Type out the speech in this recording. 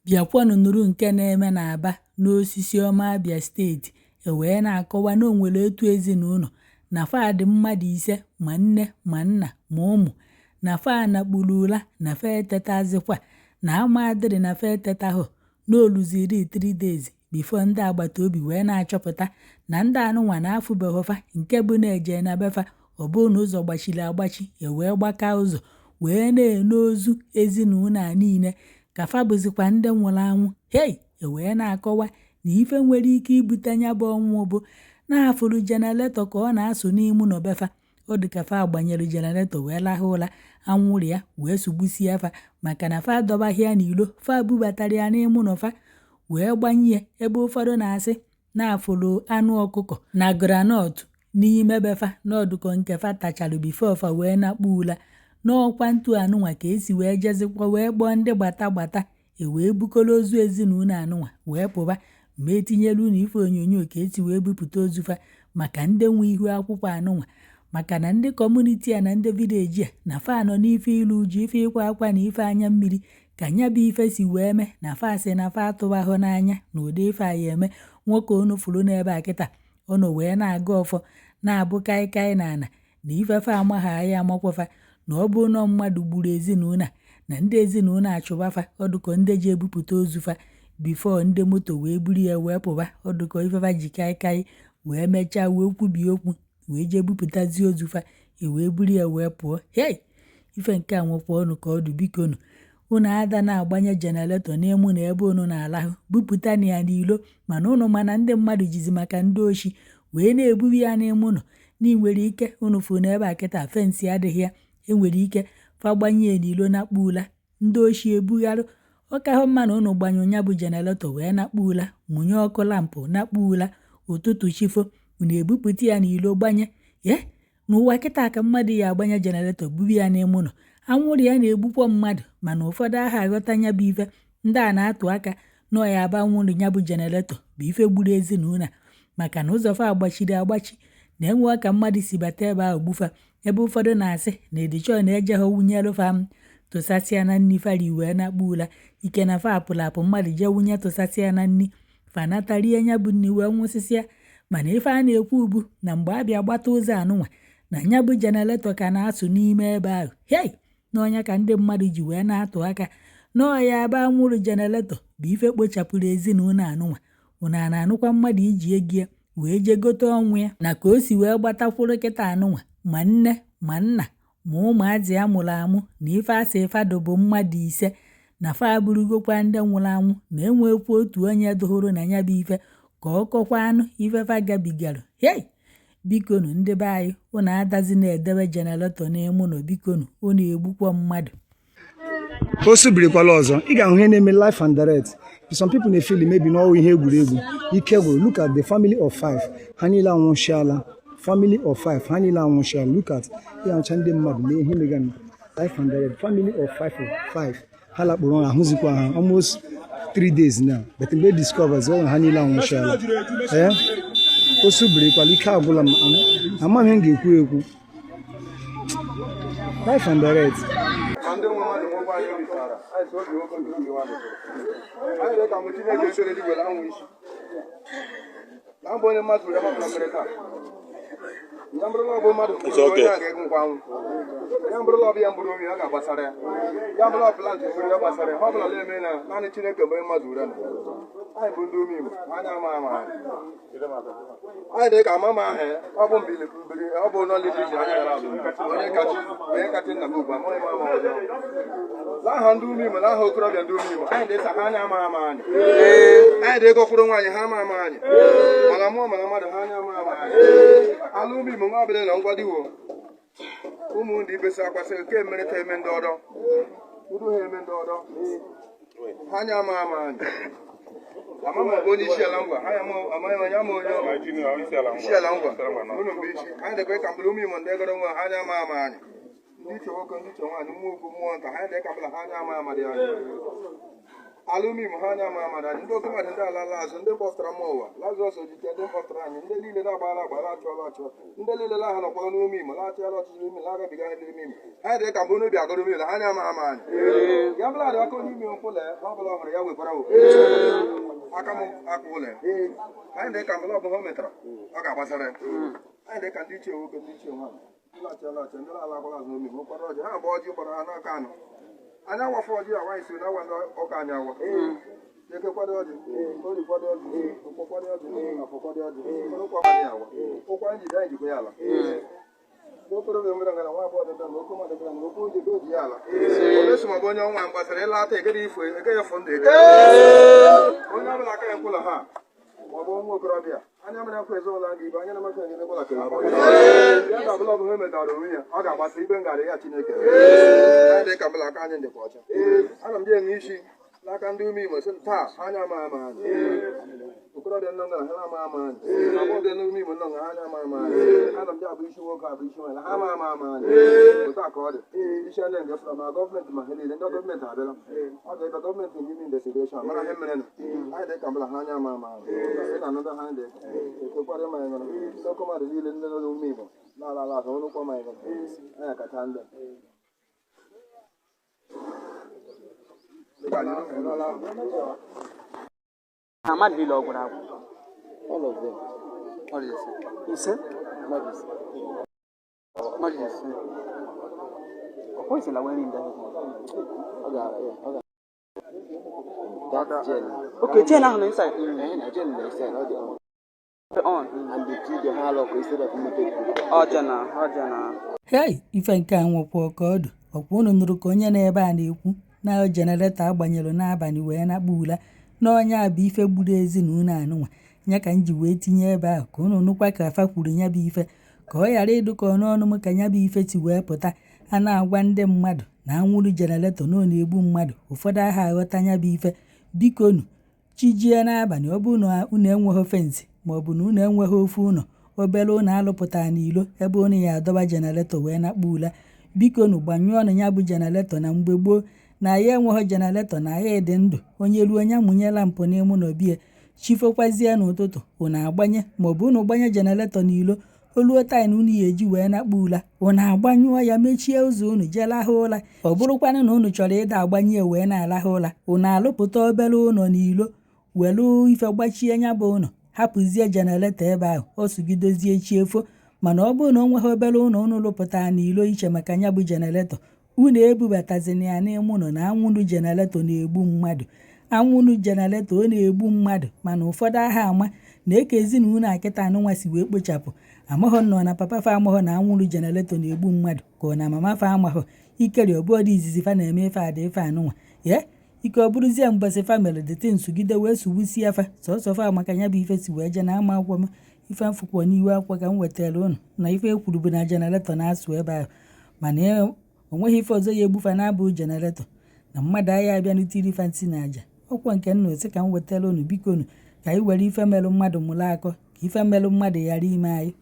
Bịakwanụ nụrụ nke na-eme n'Aba n'Osisiọma, Abia Steeti. E wee na-akọwa na o nwere otu ezinụlọ na fa dị mmadụ 5, ma nne ma nna ma ụmụ, na fa nakpuru ụla na fa etetazikwa, na ama adịrị na fa etetahụ, na oluziri 3 days before ndị agbata obi wee na-achọpụta na ndị anụnwa na-afụbeghị fa, nke bụ na eje na befa, ọ bụrụ na ụzọ gbachiri agbachi, e wee gbaka ụzọ wee na-ene ozu ezinụlọ a niile ka fa bụzikwa ndị nwụrụ anwụ. Hei, e wee na-akọwa na ife nwere ike ibute nya bụ ọnwụ bụ na-afụrụ generator ka ọ na-asụ n'ime ụlọ befa. Ọ dị ka fa gbanyere generator wee lahụ ụla, anwụrụ ya wee sugbusie fa, maka na fa adọbaghị ya n'ilo, fa bubatara ya n'ime ụlọ fa wee gbanye. Ebe ụfọdụ na-asị na-afụrụ anụ ọkụkọ na groundnut n'ime befa, n'ọdụkọ nke fa tachara before fa wee nakpu ụla. N'ọkwa ntu anụnwa ka esi wee jezikwa wee kpọọ ndị gbata gbata, e wee bukọrọ ozu ezinụlọ anụnwa wee pụba. Ma etinyere unu ife onyonyo ka esi wee bupụta ozu fa, maka ndị nwe ihu akwụkwọ anụnwa, maka na ndị community a na ndị village a na fa nọ n'ife ilu uju, ife ịkwa akwa na ife anya mmiri ka nya bụ ife si wee mee, na fa sị na fa atụbahụ n'anya na ụdị ife a ya eme. Nwoke unu fụrụ n'ebe a kịta, unu wee na-aga ọfọ na-abụ kaikai na ana na ife fa amaghị ya amakwafa, na ọ bụ na mmadụ gburu ezinụlọ a na ndị ezinụlọ achụbafa, ọdụkọ ndị ji ebupụta ozu fa before ndị moto wee buru ya wee pụba. Ọdụkọ ifefa ji kaikai wee mechaa wee kwubie okwu wee jee bupụtazie ozu fa, e wee buru ya wee pụọ. Hei, ife nke a nwekwa ọnụ ka ọdụ. Bikonu, unu ada na-agbanye generator n'ime na ebe unu na-alahụ, bupụta na ya n'ilo. Mana unu mana ndị mmadụ jizi maka ndị oshi wee na-eburu ya n'ime ụlọ na ị nwere ike unu fụ n'ebe a kịta fence adịghị ya, enwere ike fa gbanye n'ilo nakpu ụla, ndị oshi ebugharụ. Ọ kahụ mma na unu gbanyụ ya bụ generator wee nakpu ụla, mụnye ọkụ lamp nakpu ụla. Ụtụtụ chifo, unu ebupụta ya n'ilo gbanye. Ye n'ụwa kịta ka mmadụ ya agbanye generator buru ya n'ime ụlọ, anwụrụ ya na-egbukwa mmadụ. Mana ụfọdụ aha aghọta nya bụ ife ndị a na-atụ aka na ọ ya aba anwụrụ ya bụ generator bụ ife gburu ezinụlọ a, maka na ụzọ fa agbachiri agbachi na enwe ka mmadụ si bata ebe ahụ gbufa. Ebe ụfọdụ na-asị na edichọ na-eje ha wụnyere fa tụsasịa na nni fari wee nakpu ụla, ike na fa apụrụ apụ, mmadụ jee wunye tụsasịa na nni fa natarie nya bụ nni wee nwụsịsịa. Mana ife a na-ekwu bụ na mgbe abịa gbata ụzọ anụnwa na nya bụ generator ka na-asụ n'ime ebe ahụ. Hei, n'ọnya ka ndị mmadụ ji wee na-atụ aka n'ọya aba anwụrụ generator bụ ife kpochapụrụ ezinụlọ anụnwa. Unu a na-anụkwa mmadụ iji ego ya wee jee gote ọnwụ ya, na ka o si wee gbatakwuru kịta anụnwa, ma nne ma nna ma ụmụazị a mụrụ amụ na ife asị fado bụ mmadụ 5, na fa abụrụgokwa ndị nwụrụ anwụ, na enwekwa otu onye dụhụrụ na ya bụ ife ka ọ kọkwa anụ ife fa gabigara. Hei, bikonu, ndị be anyị, unu adazi na-edebe generator n'ime ụlọ. Bikonu, unu egbukwa mmadụ. O subirikwala ọzọ, ị ga-ahụ ihe na-eme live and direct. Some people na-efeel maybe n'ọwụ ihe egwuregwu. Ike gwụrụ. Look at the family of five, ha niile anwụchiala. Family of five, ha niile anwụchiala. Look at ịhụcha ndị mmadụ na ihe mega live and direct. Family of five, of five, ha lakpụrụ ụra, ahụzikwa ha almost 3 days now, but mgbe discovers ọ ha niile anwụchiala. Ee, o subirikwala. Ike agwụla m, amaghị ihe m ga-ekwu ekwu. Live and direct. Ma ndị nwe mmadụ nwekwa anyị obi tara anyị sị obi nwoke nke obi nwaanyị tụrụ anyị dị ka mgbe Chineke sere eluigwe na anwụ isi na mbụ onye mmadụ ya mapụrụ mmiri taa ya mbụrụla ọ bụ mmadụ onye a ga-egwu nkwa anwụ ya mbụrụla ọ bụ ya mbụrụ omi ọ ga-agbasara ya, ya mbụrụ plant mmiri ọ gbasara ya. Ha ọbụla na-eme na naanị Chineke bụ onye mmadụ ure na anyị bụ ndị ume Igbo anya ama ama anyị dị ka ama ama ahụ ya. Ọ bụ mbili mbili, ọ bụ nọ ndị ji anya gara abụ onye kachi nna m ugbu a amaghị m ama ọzọ. N'aha ndị ume Imo, n'aha okorobịa ndị ume Imo, anyị dị sa ha anya ama ama anyị, anyị dị ego kwụrụ nwaanyị ha ama ama anyị, mana mmụọ mana mmadụ ha anya ama ama anyị. Ala ume Imo nwa ọbụla na ngwa diwo ụmụ ndị ibesi akwasị nke mere ka eme ndị ọdọ udu ha eme ndị ọdọ ha anya ama ama anyị. Ama m bụ onye isi ala ngwa ha amaghị onye ama onye ọ bụ isi ala ngwa unu mgbe isi anyị dịkwa ka mkpụrụ ụmụ Imo ndị gọrọ nwe ha anya ama ama anyị, ndị iche nwoke, ndị iche nwaanyị, mmụọ ukwu, mmụọ nta, ha dị ka mkpụrụ ha anya ama ama dị anyị. Alụmim ha anya ama amara anyị, ndị oke mmadụ, ndị ala ala azụ, ndị kpọpụtara mma ụwa, Lazarọs Ojike, ndị kpọpụtara anyị, ndị niile na-agbara agbara achụọla achụọ, ndị niile la ha nọkwara n'ume imo, lachịala ọchịchị n'ume, lagabiga ha n'ume imo. Anyị dị ka mbụ n'obi agụrụ mmiri ha anya ama ama anyị. Ya bụla dị aka onye ime nkwụ lee, ha ọbụla hụrụ ya wekwara wo. Aka m akpụ ụlọ ya. Anyị dị ka mbụla ọbụla o metara, ọ ga-agbasara ya. Anyị dị ka ndị ichie nwoke, ndị ichie nwaanyị, ndị lachịala achị, ndị na-alakwala azụ n'ume imo, kwara ọjị, ha abụọ ọjị gbara ha n'aka anọ. Anyị awafọ ọjị awa isi na awa ndị ọka anyị awa. Eke kwado ọjị, ori kwado ọjị, nkwọ kwado ọjị, afọ kwado ọjị, ụkwa anyị awa. Ụkwa anyị jide anyị jikwa ya ala. Okorobịa nwere ngara nwa agbọghọ bịara na okwu mmadụ bịara na okwu njide oji ya ala. Onye so maọbụ onye ọnwa gbasara ịla ata egere ifo egere efo ndụ ege. Onye ọbụla aka ya nkwụla ha maọbụ nwa okorobịa anya mere akwa ezinụlọ gị ibe anya na-amasị onye mekwala ka ya ga-abụla ọbụla o metara onwe ya ọ ga-agbasa ibe ngarị ya Chineke. Anyị dị ka mbụla aka anyị dịkwa ọcha. Ana m ji enwe isi n'aka ndị ume Imo sị taa anya ama ama anyị. Okorobịa nọ ngara ha ama ama anyị. Agbọghọbịa ndị ume Imo nọ ngara ha ama ama anyị. Ana m ji abụ isi nwoke abụ isi nwaanyị ha ama ama ama anyị. Otu a ka ọ dị. Isi ndị nke fụrụ ma gọọmenti ma ha niile ndị gọọmenti abịala. Ọ ga-ebe gọọmenti ndị ime investigation mara ihe mere nụ. Anyị dị ka mbụla ha anya ama ama anyị. Ị na-anụta ha dị ekekwara ma anyị nwere ndị ọkụ mmadụ niile ndị nọ n'ume Imo na-ala ala azụ ọnụ kwa ma anyị nwere anyị kacha ndị. Na mmadụ niile ọ gwụrụ agwụ? All of them. Mmadụ ise. Ise? Mmadụ ise. Mmadụ ise. Ọ kwesịrị wee nri ndị ahụ. Ọ ga ọ ga that gen. Okay, gen ahụ nọ inside. Eh, na gen na inside ọ dị on. On. And the two dey ha lock instead of mmepe the book. Ọ gen a, ọ gen a. Hei, ife nke a nwekwa ka ọdụ. Ọkwa unu nụrụ ka onye na-ebe a na-ekwu na generator agbanyere n'abalị wee nakpu ula na onye a bụ ife gburu ezinụlọ anụnwa ya ka m ji wee tinye ebe ahụ ka unu nụkwa ka afa kwuru ya bụ ife ka ọ ghara ịdụ ka ọnụọnụ m ka ya bụ ife si wee pụta. A na-agwa ndị mmadụ na anwụrụ generator na ọ na-egbu mmadụ, ụfọdụ agha aghọta ya bụ ife. Bikonu, chijie n'abalị, ọ bụrụ na unu enweghị fence maọbụ na unu enweghị ofu ụlọ obere ụlọ alụpụtara n'ilo ebe unu ya adọba generator wee nakpu ula, bikonu gbanyụọnụ ya bụ generator. Na mgbe gboo na ya enweghị generator na ya dị ndụ, onye ruo onye amụnye lamp n'ime ụlọ bie, chifokwazie n'ụtụtụ unu agbanye, maọbụ unu gbanye generator n'ilo, oluo time unu ya eji wee nakpu ụla, unu agbanyụọ ya, mechie ụzọ unu jee lahụ ụla. Ọ bụrụkwanụ na unu chọrọ ịda agbanye wee na-alahụ ụla, unu alụpụta obere ụlọ n'ilo, welu ife gbachie ya bụ ụlọ, hapụzie generator ebe ahụ ọ sụgidozie chi efo. Mana ọ bụrụ na o nweghị obere ụlọ unu lụpụtara n'ilo iche maka ya bụ generator, unu ebubatazina ya n'ime ụlọ na anwụrụ generator na-egbu mmadụ. Anwụrụ generator ọ na-egbu mmadụ, mana ụfọdụ agha ama na eke ezinụlọ akịta anụnwa si wee kpochapụ. Amaghọ nnọọ na papa fa amaghọ na anwụrụ generator na-egbu mmadụ, ka ọ na mama fa amaghọ ikeri ọbụọdụ izizi fa na-eme ife ada ife anụnwa ye ike ọ bụrụzie mbọsị fa mere dịtị nsugide wee sugbusie fa sọsọ fa maka ya bụ ife si wee jee na ama akwụkwọ m. Ife mfụkwọ n'ihu akwụkwọ ka m wetara unu na ife ekwuru bụ na generator na-asụ ebe ahụ, mana o nweghị ife ọzọ ya egbufa na-abụ generator na mmadụ agha abịa n'itiri fa nsị na aja ọkwọ nke nna osi ka m wetara unu. Bikonu, ka anyị were ife melụ mmadụ mụrụ akọ ka ife melụ mmadụ ghara ime anyị.